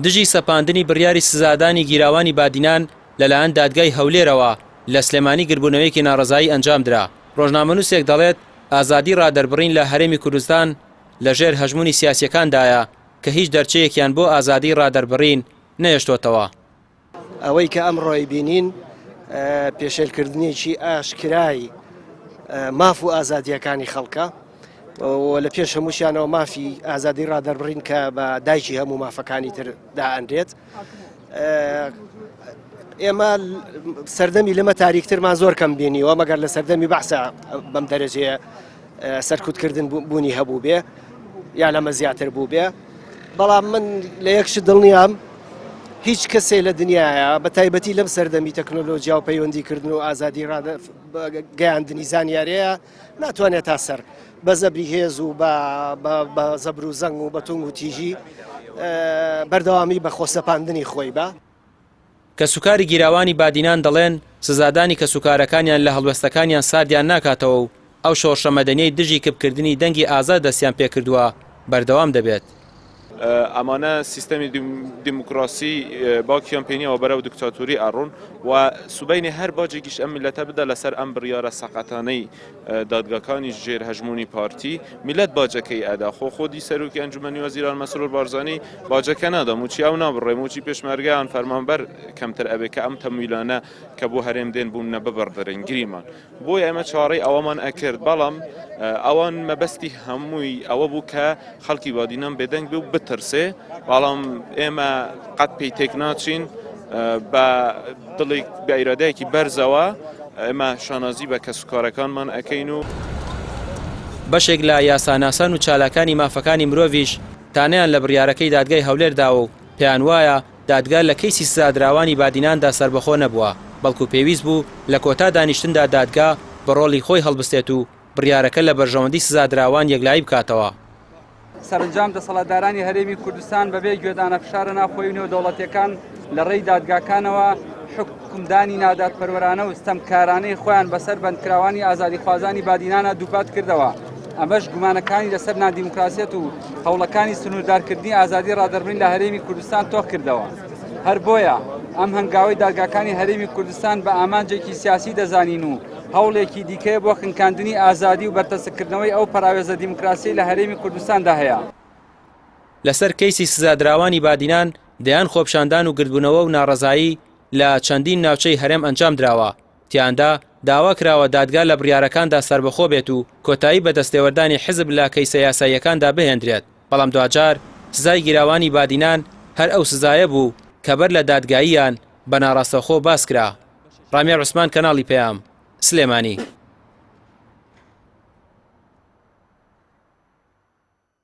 دژی سەپاندنی بڕیاری سزادانی گیراوانی بادینان لەلایەن دادگای هەولێرەوە لە سلێمانی گربوونەوەیەکی ناڕەزایی ئەنجامدرا. ڕۆژنامەنووسێک دەڵێت، ئازادی ڕادەربڕین لە هەرێمی کوردستان لەژێر هەژموونی سیاسییەکاندایە کە هیچ دەرچەیەکیان بۆ ئازادیی ڕادەربڕین نەهێشتۆتەوە. ئەوەی کە ئەمڕۆی بینین پێشێلکردنێکی ئاشکرای ماف و ئازادییەکانی خەڵکە و لە پێش هەمووشیانەوە مافی ئازادی ڕادەربڕین کە بە دایکی هەموو مافەکانی تر دائەنرێت. ئێمە سەردەمی لەمە تاریکترمان زۆر کەم بینیوە مەگەر لە سەردەمی بەحسا بەم دەرەجەیە سەرکوتکردن بوونی هەبوو بێ یا لەمە زیاتر بوو بێ بەڵام من لە یەک شت دڵنیام هیچ کەسێ لە دنیاە بە تایبەتی لەم سەردەمی تەکنۆلۆژیا و پەیوەندیکردن و ئازادی گەیاندنی زانیارەیە ناتوانێت تا سەر بە زەبری هێز و بە زەبر و زەنگ و بە تونگ و تیژی بەردەوامی بە خۆسەپاندنی خۆی بە. کەسوکاری گیراوانی بادینان دەڵێن، سزادانی کەسوکارەکانیان لە هەڵوێستەکانیان ساردیان ناکاتەوە و ئەو شۆڕشە مەدەنیەی دژی کپکردنی دەنگی ئازاد دەستیان پێکردووە بەردەوام دەبێت. ئەمانە سیستەمی دیموکراسی باکیان پێ نییە و بەرەو دیکتاتۆری ئەڕۆن و سبەینێ هەر باجێکیش ئەم میللەتە بدا لەسەر ئەم بڕیارە سەقەتانەی دادگاکانی ژێر هەژموونی پارتی، میللەت باجەکەی ئەدا. خۆ خۆدی سەرۆکی ئەنجومەنی وەزیران مەسرور بارزانی باجەکە نادا، مووچی ئەو نابڕێ، مووچی پێشمەرگە یان فەرمانبەر کەمتر ئەبێ کە ئەم تەمویلانە کە بۆ هەرێم دێن بوونە ببڕدرێن گریمان. بۆیە ئێمە چاوەڕێی ئەوەمان ئەکرد، بەڵام ئەوان مەبەستی هەمووی ئەوە بوو کە خەڵکی بادینان بێدەنگ بێ و بترسێ، بەڵام ئێمە قەت پێی تێک ناچین، بە دڵێک بە ئیرادەیەکی بەرزەوە ئێمە شانازی بە کەسوکارەکانمان ئەکەین و. بەشێک لە یاساناسان و چالاکانی مافەکانی مرۆڤیش تانەیان لە بڕیارەکەی دادگای هەولێر داوە و پێیانوایە دادگا لە کەیسی سزادراوانی بادیناندا سەربەخۆ نەبووە، بەڵکو پێویست بوو لە کۆتا دانیشتندا دادگا بە ڕۆڵی خۆی هەڵبستێت و بڕیارەکە لە بەرژەوەندی سزادراوان یەکلایی بکاتەوە. سەرەنجام دەسەڵاتدارانی هەرێمی کوردستان بەبێ گوێدانە فشارە ناوخۆیی و نێودەوڵەتییەکان لە ڕێی دادگاکانەوە حوکمدانی نادادپەروەرانە و ستەمکارانەی خۆیان بەسەر بەندکراوانی ئازادیخوازانی بادینانا دووپات کردەوە، ئەمەش گومانەکانی لەسەر نادیموکراسیەت و هەوڵەکانی سنووردارکردنی ئازادی ڕادەربڕین لە هەرێمی کوردستان تۆخ کردەوە. هەر بۆیە ئەم هەنگاوەی دادگاکانی هەرێمی کوردستان بە ئامانجێکی سیاسی دەزانین و هەوڵێکی دیکەیە بۆ خنکاندنی ئازادی و بەرتەسککردنەوەی ئەو پەراوێزە دیموکراسیەی لە هەرێمی کوردستاندا هەیە. لەسەر کەیسی سزادراوانی بادینان دەیان خۆپیشاندان و گردبوونەوە و ناڕەزایی لە چەندین ناوچەی هەرێم ئەنجامدراوە، تیاندا داوا کراوە دادگا لە بڕیارەکاندا سەربەخۆ بێت و کۆتایی بە دەستێوەردانی حزب لە کەیسە یاساییەکاندا بهێندرێت، بەڵام دواجار سزای گیراوانی بادینان هەر ئەو سزایە بوو کە بەر لە دادگاییان بە ناڕاستەوخۆ باسکرا. ڕامیار عوسمان کەناڵی پەیام، سلێمانی.